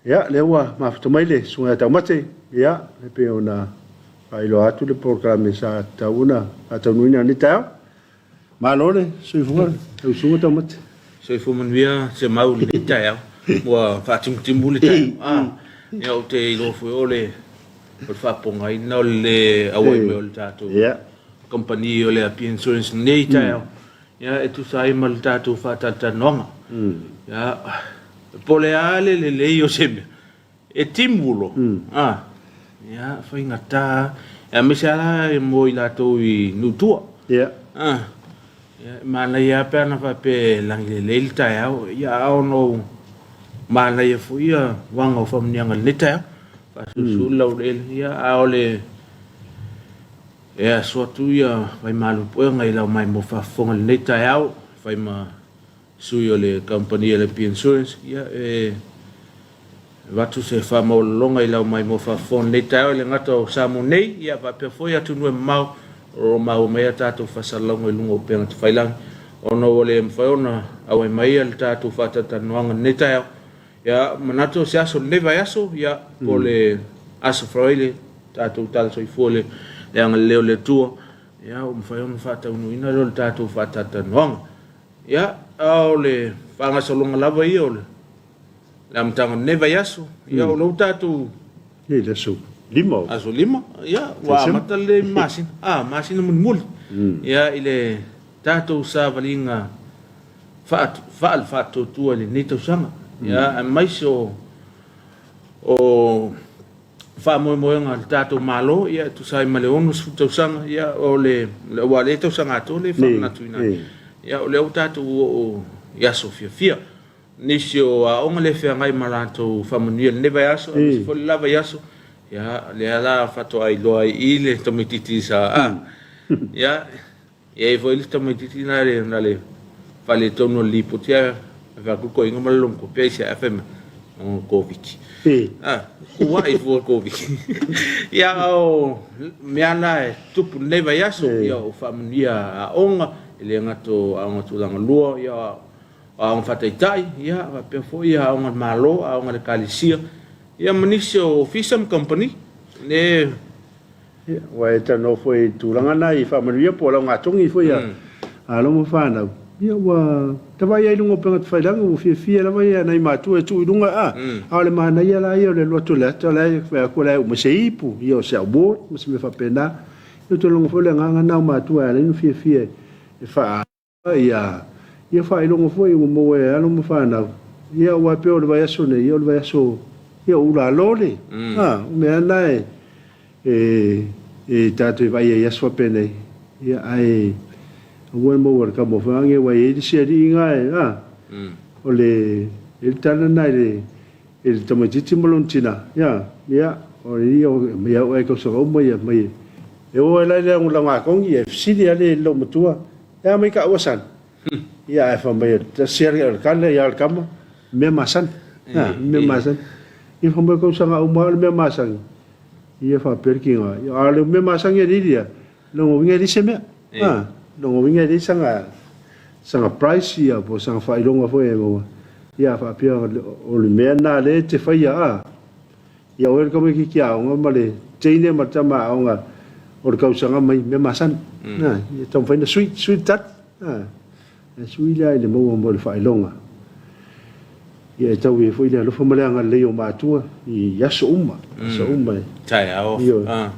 Ia, lea ua mafuta mai le Susuga ia Taumate, ia, e pei ona faailoa atu le polokalame sa tatau ona faataunuuina i lenei taeao. Malo le soifua lau Susuga Taumate. Soifua manuia Semau i lenei taeao. Ua faatimutimu le taeao. Ah, ia ou te iloa foi o le o le faapogaina o le auai mai o le tatou kamupani o le Apia Insurance i lenei taeao. Ia e tusa ai ma le tatou faatalatalanoaga. Ia, po o le a le lelei o se mea, E timu loa, a, ia, faigata, aemaise lava la mo i latou i nuu tua. Ia. A, ia, e manaia lava pe ana faapea e lagi lelei le taeao, ia, a ono manaia foi ia uaga o faamanuiaga i lenei taeao, faasulusulu le laueleele, ia, a o le, e aso atu ia vaimalu puega i lau maimoa faafofoga i lenei taeao, e fai ma sui o le kamupani a le Apia Insurance, ia, e avatu se faamaualaloga i lau maimoa faafofoga i lenei taeao, e le gata o Samoa nei, ia faapea foi atunuu e mamao o lo o maua mai a tatou faasalalauga i luga o upega tafailagi, ona ua le mafai ona auai mai le tatou faatalatalanoaga i lenei taeao. Ia, manatu o se aso o lenei vaiaso, ia, po o le Aso Faraile, tatou tala soifua i le agalelei o le Atua, ia, ua mafai ona faataunuuina lea o le tatou faatalatalanoaga. Ia, a o le faagasologa lava ia o le amataga o lenei vaiaso, ia o lea ua tatou I le aso 5 o. Aso 5, ia, ua amata le masina, a, masina mulimuli, ia, i le tatou savaliga faale-faatuatua i lenei tausaga, ia, aemaise o faamoemoega a le tatou Malo ia e tusa ai ma le 60 tausaga ia o le aua o lea tausaga atoa lea e faamanatuina ai. Ia o lea ua tatou oo i aso fiafia. Nisi o aoga lea e feagai ma latou faamanuia i lenei vaiaso aemaise foi le la vaiaso ia lea la faatoa iloa ai i i le tamaitiiti sa ia E i ai foi le tamaitiiti na le na le faaletonu o le lipoti ae fai atu le toeaina ma le lomto pe aisea ae fai mai o le Koviti. Ah, kuai fua le Koviti. Ia o mea na e tupu i lenei vaiaso, ia o faamanuia aoga, e le gata o aoga tulaga lua, ia o aoga faataitai, ia faapea foi aoga a le Malo, aoga a le Ekalesia, ia ma nisi o ofisa ma kamupani. Le Ia, ua e talanoa foi i le tulaga lena i faamanuia po o laugatogi foi a alo ma fanau. Ia, ua tavaai ai i luga o upega tafailagi, ua fiafia lava ia nai matua e tuu i luga, a, a o le manaia la ia o le alu atu o le ata, o la e fai atu o la e uma se ipu, ia o se award ma se mea faapena. Ia, ou te lagona foi o le agaga lena o matua e ala ai ona fiafia e faa. Ia, ia faailoga foi ua maua e alo ma fanau. Ia, aua e pei o le vaiaso nei, ia o le vaiaso, ia o Ulalole. A, o mea na e, e, e tatou te vaai ai i aso faapenei. Ia, ae aua le maua i le kama foi age, aua e i ai le isi alii na e, a, o le, e i ai le tala lena i le, i le tamaitiiti ma lona tina, ia, ia, o ia, mai au e tausaga uma ia, mai, e o ai la i le lagolagogi, ia, e fesili lava le loomatua, E a mai ka ua san? Ia ae fai mai tasi a le kale ia le kama, mea masani. Ha, mea masani. Ia fai mai tausaga uma o le mea masani. Ia faapea le kinga. Ia a le mea masani e lili ia, lona uiga e leai se mea. Ha, lona uiga e leai sanga sanga price ia po o sanga faailoga foi e maua. Ia faapea o le mea lena lea e te faia a. Ia oe le tamaitiiti aoga ma le teine ma le tama aoga o le tausaga mai mea masani. Na, ia taumafai na sui, sui le tali. Na, e sui lea i le maua mo le faailoga. Ia e tau ai foi le alofa ma le agalelei o matua i aso uma, aso uma. Taeao. Ah.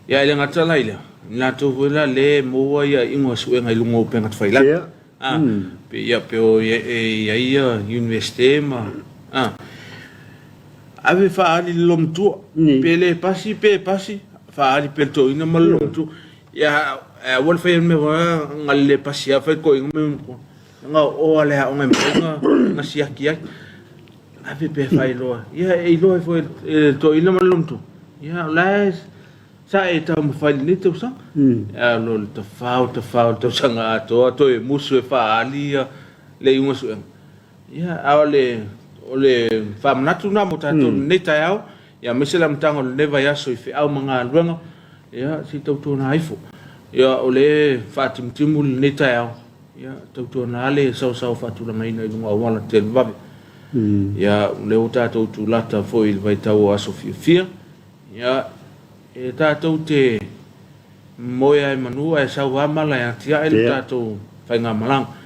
Ia e le gata la i lea, i latou foi la le maua ia iuga suega i luga o upega tafailagi. Ia. Ah, pe ia pe o e i ai ia Universite ma ah. Ave faaali le loomatua. Pe le pasi pe pasi, faaali pea le toeaina ma le loomatua. Ia, e aua le faia le mea foi lea, na le pasi lava fai le toeaina ma le loomatua. Na oo lava le aoga e mafai ona siaki ai. Ave pea faailoa. Ia, e iloa ai foi e le toeaina ma le loomatua. Ia, o la e sa e taumafai i lenei tausaga. Ae o le tafao tafao i le tausaga atoa toe musu e faaali le iuga suega. Ia, a o le, o le faamanatu lena mo tatou i lenei taeao, ia aemaise le amataga o lenei vaiaso i feau ma galuega, ia, se i tautuana ifo. Ia, o lea e faatimutimu lenei taeao, ia, tautuana le saosaoa faatulagaina i luga o auala televave. Ia, o lea ua tatou tulata foi i le vaitau o aso fiafia, ia, e tatou te moe lava i manu ae sau lava mala e atiae le tatou faigamalaga.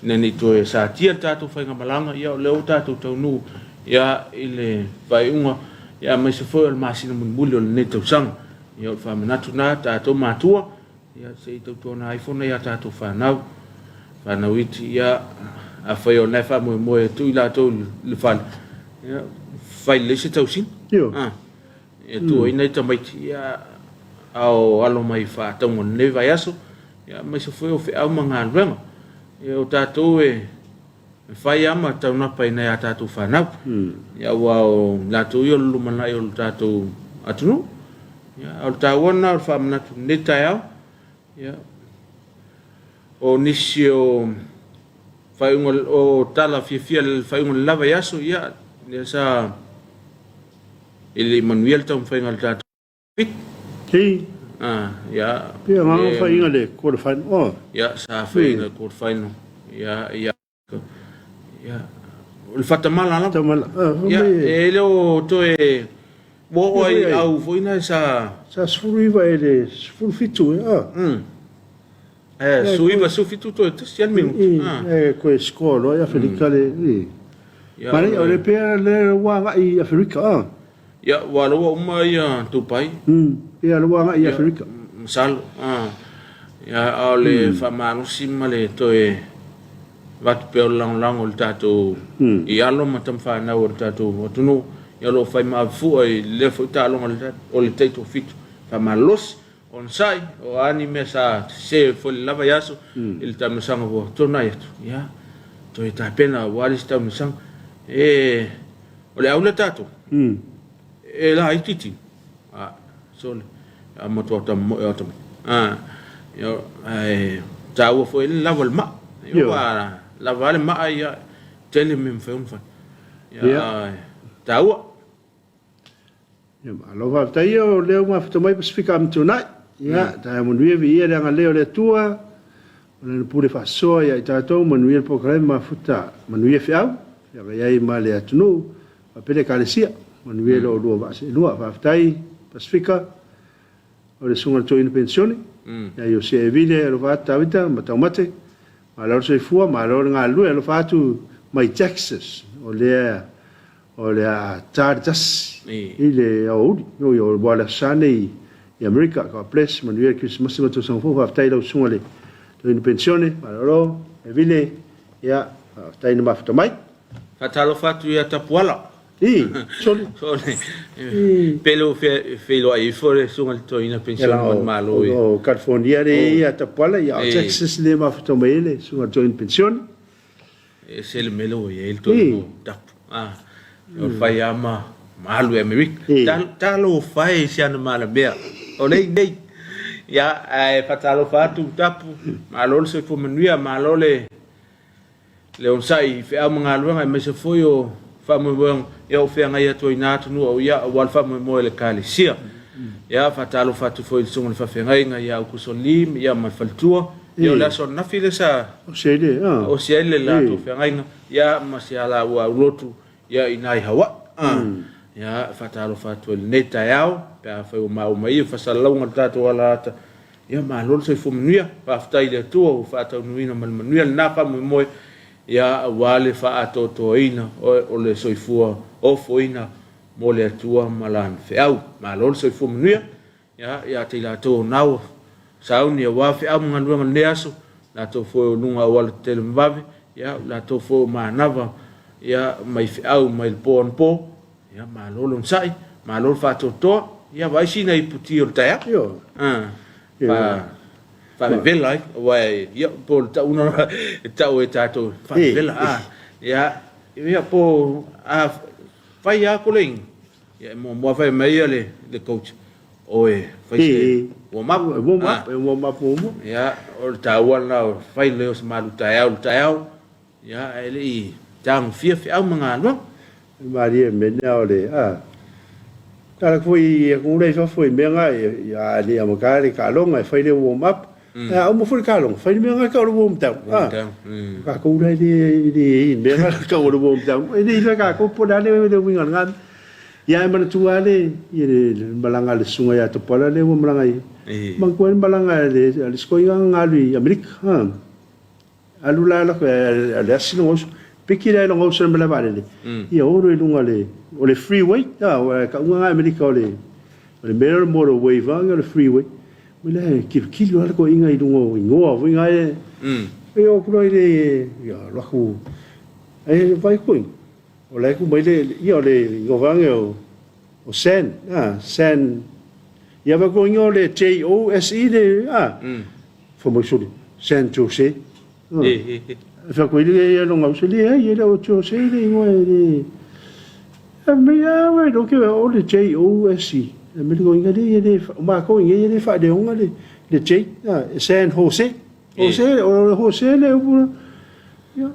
Ina ne i toe satia le tatou faigamalaga, ia, o lea ua tatou taunuu, ia, i le faaiuga, ia, aemaise foi o le masina mulimuli o lenei tausaga. Ia, o le faamanatu lena, tatou matua, ia, se i tautuana ifo nai a tatou fanau, fanau iti, ia, afai o lena e faamoemoe e tuu i latou i le fale, ia, fai lelei se tausiga. Ioe. Ah, e tuu ai nai tamaiti, ia, a o alo mai i faatauga o lenei vaiaso, ia, aemaise foi o feau ma galuega. Ia, o tatou e E fai lava ma taunapa i nai a tatou fanau. Ia, aua o latou ia o le lumanai o le tatou atunuu. Ia, a o le taua lena o le faamanatu i lenei taeao. Ia, o nisi o faaiuga o tala fiafia i le faaiuga o le la vaiaso, ia, lea sa e le i manuia le taumafaiga a le tatou Hei. Ah, ia. Pei agaga faiga le quarter final. Oh. Ia, sa faiga le quarter final. Ia, ia. Ia. O le fatamala lava. Tamala. Ah, ia, e le o toe ua oo ai au foi na sa sa 19 e le 17 e. Ah. Eh, 19 17 toe tasi le minuti. Ah. E koe score loa i Aferika le. Ia, Mare, o le pea le ua agai i Aferika. Ah. Ia, ua loa uma ia Dubai. Ia, ua agai i Aferika. Masalo. Ia, a o le faamalosi ma le toe avatu pea o le lagolago i le tatou i alo ma tamafanau o le tatou atunuu, ia o lo o fai ma avefua i lea foi taaloga o le taitoafitu. Faamalosi, onosai, o a ni mea sa sese foi i le la vaiaso i le taamilosaga ua tuanai atu, ia, toe tapena aua le isi taamilosaga. E O le au lea tatou, e laitiiti, a, sole, a matua tamomoe o tama. A, ia, ae taua foi le lava o le maa. Ia, ua lava le maa, ia, tele mea mafai ona fai. Ia, ae taua. Ia, malo faafetai ia o lea ua mafuta mai Pasefika Amituanai. Ia, taeao manuia viia le agalelei o le Atua, o Lana pule faasoa ia i tatou, manuia le polokalame mafuta, manuia feau, feagai ai ma le atunuu, faapea le Ekalesia, manuia lo oulua vaa seelua. Faafetai Pasefika, o le Susuga i le Toeaina Penisione, ia Iosia Evile, alofa atu Tavita ma Taumate, malo le soifua, malo le galulue, alofa atu mai Texas, o lea O le a ta le tasi i le aoauli. Oi, o le Aso Sa nei i Amerika. God bless, manuia le Kerisimasi ma tausaga fou. Faafetai i lau susuga i le toeaina penisione, malolo, Evile, ia, faafetai na mafuta mai. Faatalofa atu ia Tapuala. I, soli. Soli. Pe le ua feiloai ifo le susuga i le toeaina penisione ma le Malo i. O California le ia Tapuala, ia o Texas le mafuta mai ai le susuga i le toeaina penisione. E ese le mea lea ua i ai le toeaina o Tapu. O le fai lava ma alu i Amerika. Talofa e i si ana malamea, o lea i inei. Ia, ae faatalofa atu Tapu, malo le soifua manuia, malo le onosai i feau ma galuega aemaise foi o faamoemoega ia o feagai atu ai i na atunuu o ia aua le faamoemoe o le Ekalesia. Ia, faatalofa atu foi i le susuga i le faafeagaiga ia Aukuso Lim ia ma le faletua. Ia o le aso ananafi lea sa osi ai le latou feagaiga ia ma si a laua aulotu ia i ina i Hawaii. Ia, faatalofa atu ai i lenei taeao pe afai ua maua mai ia fasalalauga o le tatou alaata. Ia malo le soifua manuia. Faafetai i le Atua ua faataunuuina ma le manuia lena faamoemoe ia aua le faaatoatoaina o le soifua ofoina mo le Atua ma Lana feau. Malo le soifua manuia. Ia, ia te i latou o na ua sauni aua feau ma galuega o lenei aso, latou foi o luga auala tetele ma vave, ia, o latou foi o manava, ia, mai feau mai le po anapo, ia, malo le onosai, malo le faatoatoa, ia, vaai sina iputi o le taeao. Ioe. Ah, fa, faavevela ai, aua e, ia, po o le tauga e tau e tatou, faavevela, ah, ia, ia, po, a fai lava koleiga, Ia e muamua fai mai ia le, le coach, oe, fai se warm up. Warm up, e warm up muamua. Ia, o le taua lena o fai lelei o se malu taeao i le taeao, ia, ae le i tagofia feau ma galuega. E malie mea lea o le, a, tala foi i atunuu la i fafo i mea na, a le i amata le taaloga e fai le warm up. A uma foi le taloga, fai le mea lena e tau o le warm down. Warm down. O tatou la e le i le mea lena e tau o le warm down. E le iloa e tatou po o le a le uiga o lena mea. Ia ae manatua lava le le malaga a le susuga ia Tupala lea ua malaga ai. Manatua ai le malaga a le isi toeaina na alu i Amerika. Alu la a le asi lona uso, piki la i lona uso i le malae vaalele, ia o loa i luga o le freeway, a tauga lena i Amerika o le mea lea o le motorway foi lea o le freeway. Mai la e tilotilo lava le toeaina i luga o igoa foi na e, e o atu loa i le, ia alu atu, ae vaai atu toeaina, o la e tu mai le, ia o le igoa foi lea o San, San, ia vaai atu toeaina o le J-O-S-E le, Fai mai sole, San Jose. E fai atu ai le lona uso, leai, e le o Jose le igoa e le... Fai mai, a uai, lo ke o le J-O-S-E. Fai mai le toeaina, leai, e le, o matou i nei e le faaleoga le J, e San Jose. Jose, o le Jose le upu lea. Ia,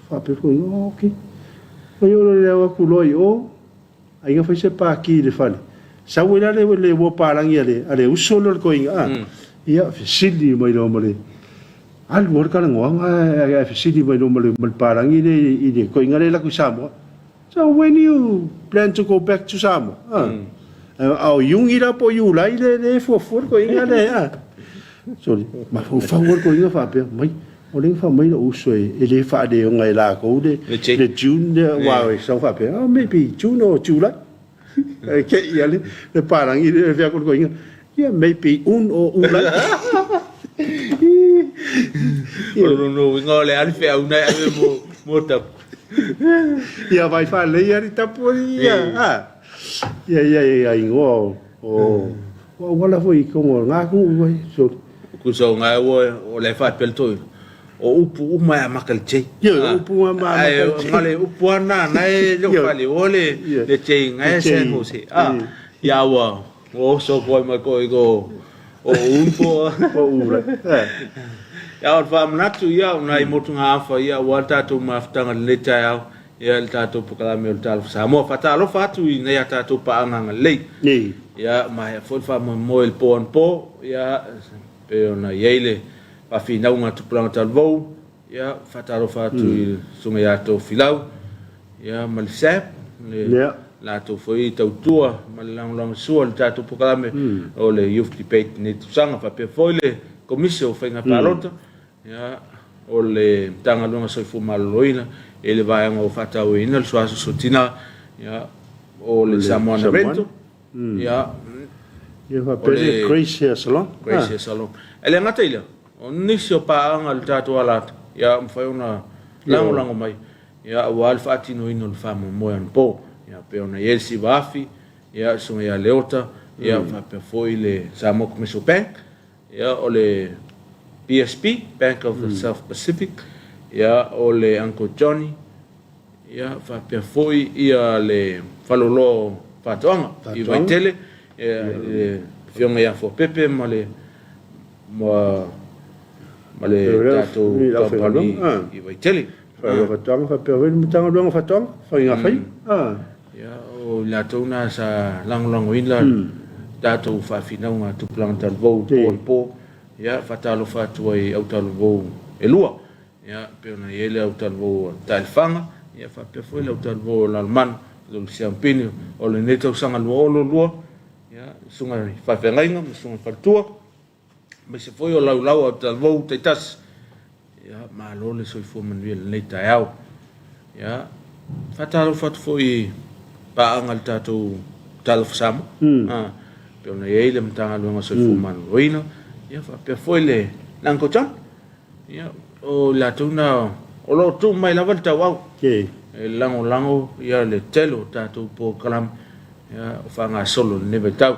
faapea le toeaina, oh, okay. Fai o le au atu loa i o, Aiga fai se paki i le fale. Sau ai la le ua palagi a le uso lea o le toeaina a. Ia fesili mai loa ma le alu lava le talanoaga ae fesili mai loa ma le palagi lea i le toeaina lea e alu atu i Samoa. So when you plan to go back to Samoa? A o Iuni la po o Iulai lea e fuafua le toeaina lea a. Sorry, mafaufau lava le toeaina faapea mai, o lea na fai mai lou uso e le faaleoga e latou le June lea aua e sau faapea, oh maybe June or July. Ae te i lava le palagi lea e fai atu le toeaina, yeah maybe Un or Ulai. O lona uiga o le a le feau na e ave mo tapu. Ia vai faalelei lava le tapu ia, ia ia igoa o Ua auala foi i totonu o lena atunuu ai, sorry. Tusa o na ua o la e faapea le toeaina, o upu uma e amata i le J. Ioe, o upu uma e amata i le J. Ae na o le upu lava lena na e le o faaleoa le J na e San Jose. Ia ua oso atu ai ma le toeaina o Un po o Ula. Ia o le faamanatu ia o nai motugaafa ia aua le tatou mafutaga i lenei taeao. Ia le tatou polokalame o le Talofa Samoa. Faatalofa atu i nei a tatou paaga agalelei. Ia maea foi le faamoemoe i le po anapo, ia pei ona i ai le faafinauga a Tupulaga Talavou, ia faatalofa atu i le Susuga ia Tofilau, ia ma le SAB, le latou foi tautua ma le lagolagosua i le tatou polokalame o le Youth Debate i lenei tausaga. Faapea foi le Komisi o Faiga Palota, Ia, o le Matagaluega Soifua Maloloina e le vaega o faatauaina le suasoso tina, ia, o le Samoana Rental, ia, Ia faapea le Grace Hair Salon. Grace Hair Salon. E le gata i lea, o nisi o paaga a le tatou alata, ia, mafai ona lagolago mai, ia, aua le faatinoina o le faamoemoe anapo. Ia, pei ona i ai le Siva Afi, ia, le Susuga ia Leota, ia, faapea foi le Samoa Commercial Bank, Ia, o le BSP, Bank of the South Pacific, ia, o le Uncle Johnny, ia, faapea foi ia le Faleoloa o Faatoaga i Vaitele, ia, le Afioga ia Fuapepe ma le ma le tatou kamupani i Vaitele. Faleoloa Faatoaga faapea foi le Matagaluega o Faatoaga, Faiga Faiva. Ia, o i latou na sa lagolagoina tatou faafinauga tupulaga talavou po le po. Ia, faatalofa atu ai i au talavou e lua. Ia, pei ona i ai le au talavou o Taelefaga, ia faapea foi le au talavou o Lalomanu, le Siampini o lenei tausaga 2022, ia, susuga i faafeagaiga ma susuga i faletua. aemaise foi o laulau a talavou taitasi. Ia, malo le soifua manuia i lenei taeao. Ia, faatalofa atu foi i paaga i le tatou Talofa Samoa. Ah, pei ona i ai le Matagaluega o Soifua Maloloina, ia faapea foi le Uncle John. Ia, o i latou na o lo o tuu mai lava le tauau e lagolago ia le tele o tatou polokalame ia o faagasolo i lenei vaitau.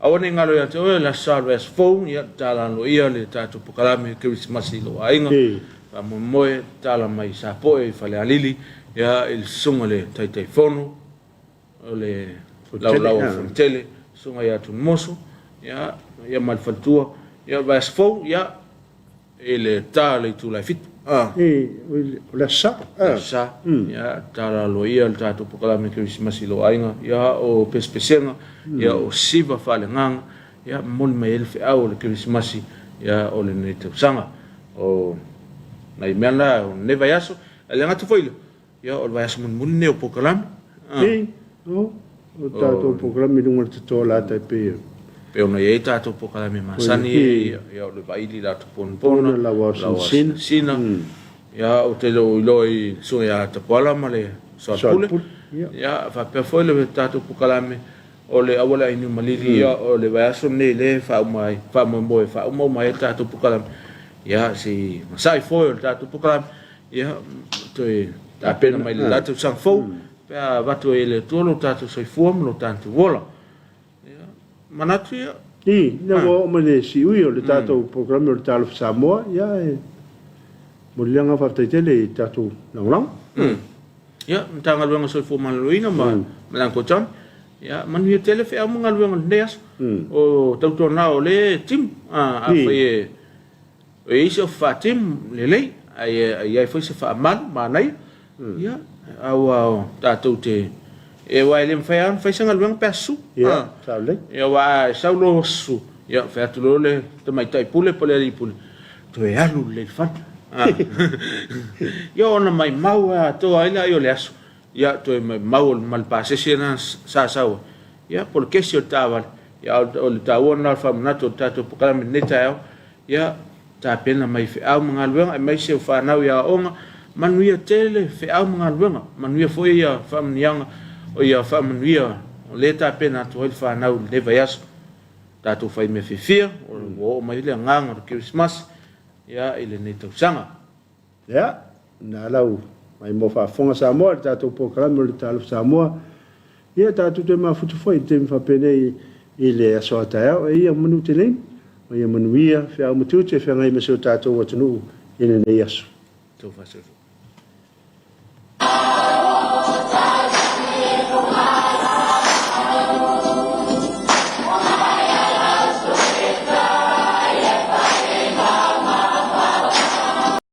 Aua ne i galo ia te oe le Aso Sa o le vaiaso fou, ia tatala aloaia le tatou polokalame Kerisimasi i lou aiga. Faamoemoe tatala mai i Sapoe i Falealili, ia i le susuga i le Taitaifono o le Laulau a Fonotele, susuga ia Tunumoso, ia, ia ma le faletua. Ia o le vaiaso fou, ia I le ta o le itula e 7. O le Aso Sa. Le Aso Sa. Ia, tatala aloaia le tatou polokalame Kerisimasi i lou aiga. Ia, o pesepesega, ia, o siva faaleagaga, ia, momoli mai ai le feau o le Kerisimasi, ia, o lenei tausaga. O nai mea na o lenei vaiaso, ae le gata foi i lea, ia, o le vaiaso mulimuli lenei o polokalame. Ii, o, o tatou polokalame i luga o le toto la tai pei e. Pei ona i ai tatou polokalame masani, ia, ia, o le vaili i le ata ponapona, lau lau asinasina. Ia, ou te le o iloa i le susuga ia Tapuala ma le Soalepule. Ia, faapea foi le tatou polokalame o le auala ai Niumalili, ia, o le vaiaso lenei lea e faauma ai, faamoemoe e faauma uma ai le tatou polokalame. Ia, se i masa'i foi o le tatou polokalame, ia, toe tapena mai le la tausaga fou, pe a avatu ai e le Atua lo tatou soifua ma lo tatou ola. Ia, manatu ia. I, lea ua oo mai le siui o le tatou polokalame o le Talofa Samoa, ia e momoli le agaga faafetai tele i tatou lagolago. Ia, Matagaluega o Soifua Maloloina ma le Uncle John, ia, manuia tele feau ma galuega o lenei aso. O tautuana o lea e timu, afai e E i ai se faatimu lelei, ae i ai foi se faamalu manaia. Ia, aua tatou te e aua e le mafai lava ona fai se galuega pe a susu. Ia, sao lelei. Ia, aua a sau loa susu, ia fai atu loa le tamaitai pule po o le alii pule, toe alu lelei i le fale. Ia ona maimau atoa ai lea o le aso, ia toe maimau ma le pasese lena sa sau ai, ia po o le kesi o le taavale. Ia, o le taua lena o le faamanatu o le tatou polokalame i lenei taeao. Ia, tapena mai feau ma galuega aemaise o fanau i aoaoga, manuia tele feau ma galuega, manuia foi ia faamanuiaga o ia faamanuia o lea e tapena atu ai le fanau i lenei vaiaso. Tatou fai mea fiafia, ua oo mai le agaga o le Kerisimasi ia i lenei tausaga. Ia, na lau mai mo faafofoga Samoa i le tatou polokalame o le Talofa Samoa. Ia, tatou toe mafuta foi i le taimi faapenei i le aso a taeao. E ia manu tele, ma ia manuia feau ma tiute e feagai ma si o tatou atunuu i lenei aso. Tau faasoifua.